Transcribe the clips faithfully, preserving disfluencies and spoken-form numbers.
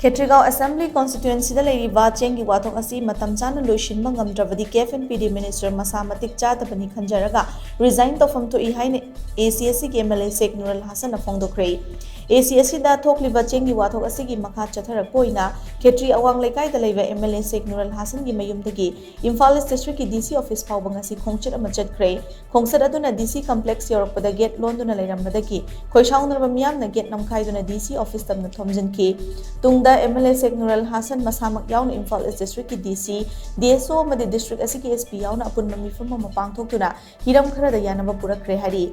ꯈꯦꯇ꯭ꯔꯤꯒꯥꯎ assembly ꯀꯣꯟꯁꯇꯤꯇ꯭ꯋꯦꯟꯁꯤꯗ ꯂꯩꯔꯤꯕ ꯆꯦꯡꯒꯤ ꯋꯥꯊꯣꯛ ꯑꯁꯤ ꯃꯇꯝ ꯆꯥꯅ ꯂꯣꯏꯁꯤꯟꯕ ꯉꯝꯗ꯭ꯔꯕꯗꯤ ꯀꯦ ꯑꯦꯐ ꯑꯦꯟ ꯄꯤ ꯗꯤ ꯃꯤꯅꯤꯁꯇꯔ ꯃꯁꯥ ꯃꯇꯤꯛ ꯆꯥꯗꯕꯅꯤ ꯈꯟꯖꯔꯒ ꯔꯤꯖꯥꯏꯟ ꯇꯧꯐꯝ ꯊꯣꯛꯏ ꯍꯥꯏꯅ ꯑꯦ ꯁꯤ ꯑꯦꯁ ꯁꯤꯒꯤ M L A shake ꯅꯨꯔꯜ ꯍꯥꯁꯟꯅ ꯐꯣꯡꯗꯣꯛꯈ꯭ꯔꯦ꯫ A C S ꯁꯤꯗ ꯊꯣꯛꯂꯤꯕ ꯆꯦꯡꯒꯤ ꯋꯥꯊꯣꯛ ꯑꯁꯤꯒꯤ ꯃꯈꯥ ꯆꯠꯊꯔꯛꯄ ꯑꯣꯏꯅ ꯈꯦꯇ꯭ꯔꯤ ꯑꯋꯥꯡ ꯂꯩꯀꯥꯏꯗ ꯂꯩꯕ ꯑꯦꯝ ꯑꯦꯜ ꯑꯦ ꯁꯦꯛ ꯅꯨꯔꯜ ꯍꯥꯁꯟꯒꯤ ꯃꯌꯨꯝꯗꯒꯤ ꯏꯝꯐꯥꯜ ꯏꯁ ꯗꯤꯁꯇ꯭ꯔꯤꯛꯀꯤ ꯗꯤ ꯁꯤ ꯑꯣꯐꯤꯁ ꯐꯥꯎꯕ ꯉꯁꯤ ꯈꯣꯡꯆꯠ ꯑꯃ ꯆꯠꯈ꯭ꯔꯦ꯫ ꯈꯣꯡꯆꯠ ꯑꯗꯨꯅ ꯗꯤ ꯁꯤ ꯀꯝꯄ꯭ꯂꯦꯛꯁ ꯌꯧꯔꯛꯄꯗ ꯒꯦꯠ ꯂꯣꯟꯗꯨꯅ ꯂꯩꯔꯝꯕꯗꯒꯤ ꯈꯣꯏꯁꯥꯎꯅꯔꯕ ꯃꯤꯌꯥꯝꯅ ꯒꯦꯠ ꯅꯝꯈꯥꯏꯗꯨꯅ ꯗꯤ ꯁꯤ ꯑꯣꯐꯤꯁ ꯇꯝꯅ ꯊꯣꯝꯖꯤꯟꯈꯤ꯫ ꯇꯨꯡꯗ ꯑꯦꯝ ꯑꯦꯜ ꯑꯦ ꯁꯦꯛ ꯅꯨꯔꯜ ꯍꯥꯁꯟ ꯃꯁꯥꯃꯛ ꯌꯥꯎꯅ ꯏꯝꯐꯥꯜ ꯏꯁ ꯗꯤꯁꯇ꯭ꯔꯤꯛꯀꯤ ꯗꯤ ꯁꯤ, ꯗꯤ ꯑꯦꯁ ꯑꯣ ꯑꯃꯗꯤ ꯗꯤꯁꯇ꯭ꯔꯤꯛ ꯑꯁꯤꯒꯤ ꯑꯦꯁ ꯄꯤ ꯌꯥꯎꯅ ꯑꯄꯨꯟꯕ ꯃꯤꯐꯝ ꯑꯃ ꯄꯥꯡꯊꯣꯛꯇꯨꯅ ꯍꯤꯔꯝ ꯈꯔꯗ ꯌꯥꯅꯕ ꯄꯨꯔꯛꯈ꯭ꯔꯦ ꯍꯥꯏꯔꯤ꯫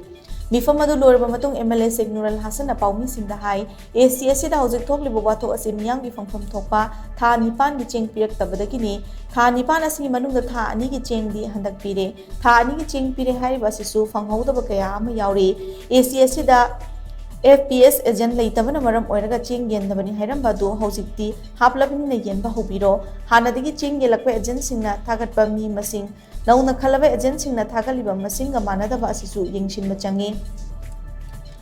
ꯃꯤꯐꯝ ꯑꯗꯨ ꯂꯣꯏꯔꯕ ꯃꯇꯨꯡ ꯑꯦꯝ ꯑꯦꯜ ꯑꯦ ꯁꯦꯛ ꯅꯨꯔꯜ ꯍꯥꯁꯟꯅ ꯄꯥꯎꯃꯤꯁꯤꯡꯗ ꯍꯥꯏ, ꯑꯦ ꯁꯤ ꯑꯦꯁ ꯁꯤꯗ ꯍꯧꯖꯤꯛ ꯊꯣꯛꯂꯤꯕ ꯋꯥꯊꯣꯛ ꯑꯁꯤ ꯃꯤꯌꯥꯝꯒꯤ ꯐꯪꯐꯝ ꯊꯣꯛꯄ ꯊꯥ ꯅꯤꯄꯥꯟꯒꯤ ꯆꯦꯡ ꯄꯤꯔꯛꯇꯕꯗꯒꯤꯅꯤ꯫ ꯊꯥ ꯅꯤꯄꯥꯟ ꯑꯁꯤꯒꯤ ꯃꯅꯨꯡꯗ ꯊꯥ ꯑꯅꯤꯒꯤ ꯆꯦꯡꯗꯤ ꯍꯟꯗꯛ ꯄꯤꯔꯦ꯫ ꯊꯥ ꯑꯅꯤꯒꯤ ꯆꯦꯡ ꯄꯤꯔꯦ ꯍꯥꯏꯔꯤꯕ ꯑꯁꯤꯁꯨ ꯐꯪꯍꯧꯗꯕ ꯀꯌꯥ ꯑꯃ ꯌꯥꯎꯔꯤ꯫ ꯑꯦ ꯁꯤ ꯑꯦꯁ ꯁꯤꯗ ꯑꯦꯐ ꯄꯤ ꯑꯦꯁ ꯑꯦꯖꯦꯟ ꯂꯩꯇꯕꯅ ꯃꯔꯝ ꯑꯣꯏꯔꯒ ꯆꯦꯡ ꯌꯦꯟꯗꯕꯅꯤ ꯍꯥꯏꯔꯝꯕ ꯑꯗꯨ ꯍꯧꯖꯤꯛꯇꯤ ꯍꯥꯞꯂꯕꯅꯤꯅ ꯌꯦꯟꯕ ꯍꯧꯕꯤꯔꯣ꯫ ꯍꯥꯟꯅꯗꯒꯤ ꯆꯦꯡ ꯌꯦꯜꯂꯛꯄ ꯑꯦꯖꯦꯟꯁꯤꯡꯅ ꯊꯥꯒꯠꯄ ꯃꯤ ꯃꯁꯤꯡ, ꯅꯧꯅ ꯈꯜꯂꯕ ꯑꯦꯖꯦꯟꯁꯤꯡꯅ ꯊꯥꯒꯠꯂꯤꯕ ꯃꯁꯤꯡꯒ ꯃꯥꯟꯅꯗꯕ ꯑꯁꯤꯁꯨ ꯌꯦꯡꯁꯤꯟꯕ ꯆꯪꯏ꯫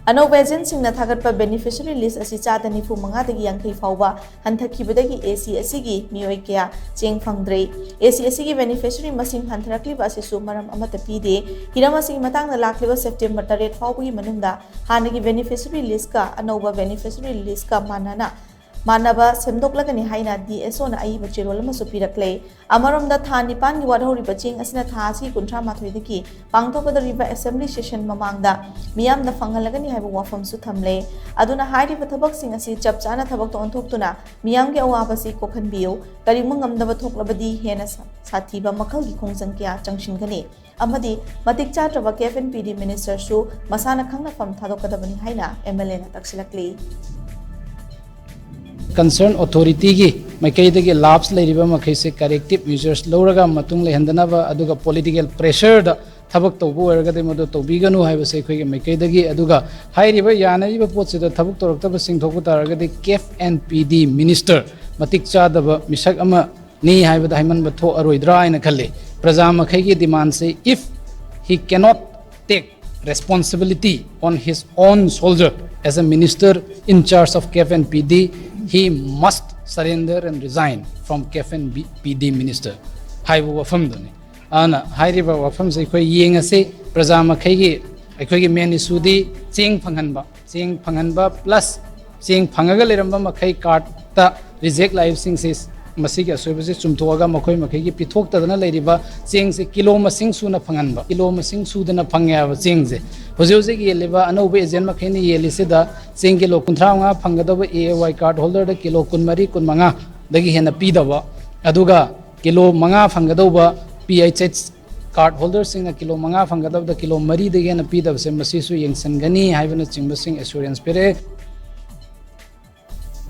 ꯑꯅꯧꯕ ꯑꯦꯖꯦꯟꯁꯤꯡꯅ ꯊꯥꯒꯠꯄ ꯕꯦꯅꯤꯐꯤꯁꯔꯤ ꯂꯤꯁ ꯑꯁꯤ ꯆꯥꯗ ꯅꯤꯐꯨ ꯃꯉꯥꯗꯒꯤ ꯌꯥꯡꯈꯩ ꯐꯥꯎꯕ ꯍꯟꯊꯈꯤꯕꯗꯒꯤ ꯑꯦ ꯁꯤ ꯑꯦꯁ ꯁꯤꯒꯤ ꯃꯤꯑꯣꯏ ꯀꯌꯥ ꯆꯦꯡ ꯐꯪꯗ꯭ꯔꯦ꯫ ꯑꯦ ꯁꯤ ꯑꯦꯁ ꯁꯤꯒꯤ ꯕꯦꯅꯤꯐꯤꯁꯔꯤ ꯃꯁꯤꯡ ꯍꯟꯊꯔꯛꯂꯤꯕ ꯑꯁꯤꯁꯨ ꯃꯔꯝ ꯑꯃꯠꯇ ꯄꯤꯗꯦ꯫ ꯍꯤꯔꯝ ꯑꯁꯤꯒꯤ ꯃꯇꯥꯡꯗ ꯂꯥꯛꯂꯤꯕ ꯁꯦꯞꯇꯦꯝꯕꯔ ꯇꯔꯦꯠ ꯐꯥꯎꯕꯒꯤ ꯃꯅꯨꯡꯗ ꯍꯥꯟꯅꯒꯤ ꯕꯦꯅꯤꯐꯤꯁꯔꯤ ꯂꯤꯁꯀ ꯑꯅꯧꯕ ꯕꯦꯅꯤꯐꯤꯁꯔꯤ ꯂꯤꯁꯀ ꯃꯥꯟꯅꯅ, ꯃꯥꯟꯅꯕ ꯁꯦꯝꯗꯣꯛꯂꯒꯅꯤ ꯍꯥꯏꯅ ꯗꯤ ꯑꯦꯁ ꯑꯣꯅ ꯑꯏꯕ ꯆꯦꯔꯣꯜ ꯑꯃꯁꯨ ꯄꯤꯔꯛꯂꯦ꯫ ꯑꯃꯔꯣꯝꯗ ꯊꯥ ꯅꯤꯄꯥꯟꯒꯤ ꯋꯥꯠꯍꯧꯔꯤꯕ ꯆꯦꯡ ꯑꯁꯤꯅ ꯊꯥ ꯑꯁꯤꯒꯤ ꯀꯨꯟꯊ꯭ꯔꯥ ꯃꯥꯊꯣꯏꯗꯒꯤ ꯄꯥꯡꯊꯣꯛꯀꯗꯧꯔꯤꯕ ꯑꯦꯁꯦꯝꯕ꯭ꯂꯤ ꯁꯦꯁꯟ ꯃꯃꯥꯡꯗ ꯃꯤꯌꯥꯝꯗ ꯐꯪꯍꯜꯂꯒꯅꯤ ꯍꯥꯏꯕ ꯋꯥꯐꯝꯁꯨ ꯊꯝꯂꯦ꯫ ꯑꯗꯨꯅ ꯍꯥꯏꯔꯤꯕ ꯊꯕꯛꯁꯤꯡ ꯑꯁꯤ ꯆꯞ ꯆꯥꯅ ꯊꯕꯛꯇ ꯑꯣꯟꯊꯣꯛꯇꯨꯅ ꯃꯤꯌꯥꯝꯒꯤ ꯑꯋꯥꯕꯁꯤ ꯀꯣꯛꯍꯟꯕꯤꯌꯨ꯫ ꯀꯔꯤꯒꯨꯝꯕ ꯉꯝꯗꯕ ꯊꯣꯛꯂꯕꯗꯤ ꯍꯦꯟꯅ ꯁꯥ-, ꯁꯥꯊꯤꯕ ꯃꯈꯜꯒꯤ ꯈꯣꯡꯖꯪ ꯀꯌꯥ ꯆꯪꯁꯤꯟꯒꯅꯤ ꯑꯃꯗꯤ ꯃꯇꯤꯛ ꯆꯥꯗ꯭ꯔꯕ ꯀꯦ ꯑꯦꯐ ꯑꯦꯟ ꯄꯤ ꯗꯤ ꯃꯤꯅꯤꯁꯇꯔꯁꯨ ꯃꯁꯥꯅ ꯈꯪꯅ ꯐꯝ ꯊꯥꯗꯣꯛꯀꯗꯕꯅꯤ ꯍꯥꯏꯅ ꯑꯦꯝ ꯑꯦꯜ ꯑꯦꯅ ꯇꯛꯁꯤꯜꯂꯛꯂꯤ꯫ ꯀꯟꯁꯔꯟ ꯑꯣꯊꯣꯔꯤꯇꯤꯒꯤ ꯃꯥꯏꯀꯩꯗꯒꯤ ꯂꯥꯞꯁ ꯂꯩꯔꯤꯕ ꯃꯈꯩꯁꯦ ꯀꯔꯦꯛꯇꯤꯞ ꯃꯦꯖꯔꯁ ꯂꯧꯔꯒ ꯃꯇꯨꯡ ꯂꯩꯍꯟꯗꯅꯕ, ꯑꯗꯨꯒ ꯄꯣꯂꯤꯇꯤꯀꯦꯜ ꯄ꯭ꯔꯦꯁꯔꯗ ꯊꯕꯛ ꯇꯧꯕ ꯑꯣꯏꯔꯒꯗꯤ ꯃꯗꯨ ꯇꯧꯕꯤꯒꯅꯨ ꯍꯥꯏꯕꯁꯦ ꯑꯩꯈꯣꯏꯒꯤ ꯃꯥꯏꯀꯩꯗꯒꯤ꯫ ꯑꯗꯨꯒ ꯍꯥꯏꯔꯤꯕ ꯌꯥꯅꯔꯤꯕ ꯄꯣꯠꯁꯤꯗ ꯊꯕꯛ ꯇꯧꯔꯛꯇꯕꯁꯤꯡ ꯊꯣꯛꯄ ꯇꯥꯔꯒꯗꯤ ꯀꯦ ꯑꯦꯐ ꯑꯦꯟ ꯄꯤ ꯗꯤ ꯃꯤꯅꯤꯁꯇꯔ ꯃꯇꯤꯛ ꯆꯥꯗꯕ ꯃꯤꯁꯛ ꯑꯃꯅꯤ ꯍꯥꯏꯕꯗ ꯍꯥꯏꯃꯟꯕ ꯊꯣꯛꯑꯔꯣꯏꯗ꯭ꯔꯥ ꯍꯥꯏꯅ ꯈꯜꯂꯤ꯫ ꯄ꯭ꯔꯖꯥ ꯃꯈꯩꯒꯤ ꯗꯤꯃꯥꯟꯁꯦ, if he cannot take responsibility on his own shoulder as a minister in charge of K F N P D, "He must surrender and resign from CAF and PD minister" ꯍꯥꯏꯕ ꯋꯥꯐꯝꯗꯨꯅꯤ꯫ ꯑꯗꯨꯅ ꯍꯥꯏꯔꯤꯕ ꯋꯥꯐꯝꯁꯦ ꯑꯩꯈꯣꯏ ꯌꯦꯡꯉꯁꯤ꯫ ꯄ꯭ꯔꯖꯥ ꯃꯈꯩꯒꯤ, ꯑꯩꯈꯣꯏꯒꯤ main issue ꯗꯤ ꯆꯦꯡ ꯐꯪꯍꯟꯕ, ꯆꯦꯡ ꯐꯪꯍꯟꯕ plus ꯆꯦꯡ ꯐꯪꯉꯒ ꯂꯩꯔꯝꯕ ꯃꯈꯩ card ꯇ reject ꯂꯥꯛꯏꯕꯁꯤꯡꯁꯤ, ꯃꯁꯤꯒꯤ ꯑꯁꯣꯏꯕꯁꯤ ꯆꯨꯝꯊꯣꯛꯑꯒ ꯃꯈꯣꯏ ꯃꯈꯩꯒꯤ ꯄꯤꯊꯣꯛꯇꯗꯅ ꯂꯩꯔꯤꯕ ꯆꯦꯡꯁꯦ ꯀꯤꯂꯣ ꯃꯁꯤꯡ ꯁꯨꯅ ꯐꯪꯍꯟꯕ꯫ ꯀꯤꯂꯣ ꯃꯁꯤꯡ ꯁꯨꯗꯅ ꯐꯪꯉꯦ ꯍꯥꯏꯕ ꯆꯦꯡꯁꯦ ꯍꯧꯖꯤꯛ ꯍꯧꯖꯤꯛ ꯌꯦꯜꯂꯤꯕ ꯑꯅꯧꯕ agent ꯃꯈꯩꯅ ꯌꯦꯜꯂꯤꯁꯤꯗ ꯆꯦꯡ ꯀꯤꯂꯣ ꯀꯨꯟꯊ꯭ꯔꯥ ꯃꯉꯥ ꯐꯪꯒꯗꯧꯕ A A Y card holder the kilo ꯀꯨꯟꯃꯔꯤ, ꯀꯨꯟꯃꯉꯥꯗꯒꯤ ꯍꯦꯟꯅ ꯄꯤꯗꯕ, ꯑꯗꯨꯒ ꯀꯤꯂꯣ ꯃꯉꯥ ꯐꯪꯒꯗꯧꯕ P H H card holder ꯁꯤꯡꯅ ꯀꯤꯂꯣ ꯃꯉꯥ ꯐꯪꯒꯗꯕꯗ ꯀꯤꯂꯣ ꯃꯔꯤꯗꯒꯤ ꯍꯦꯟꯅ ꯄꯤꯗꯕꯁꯦ, ꯃꯁꯤꯁꯨ ꯌꯦꯡꯁꯤꯟꯒꯅꯤ ꯍꯥꯏꯕꯅꯆꯤꯡꯕꯁꯤꯡ assurance ꯄꯤꯔꯛꯑꯦ꯫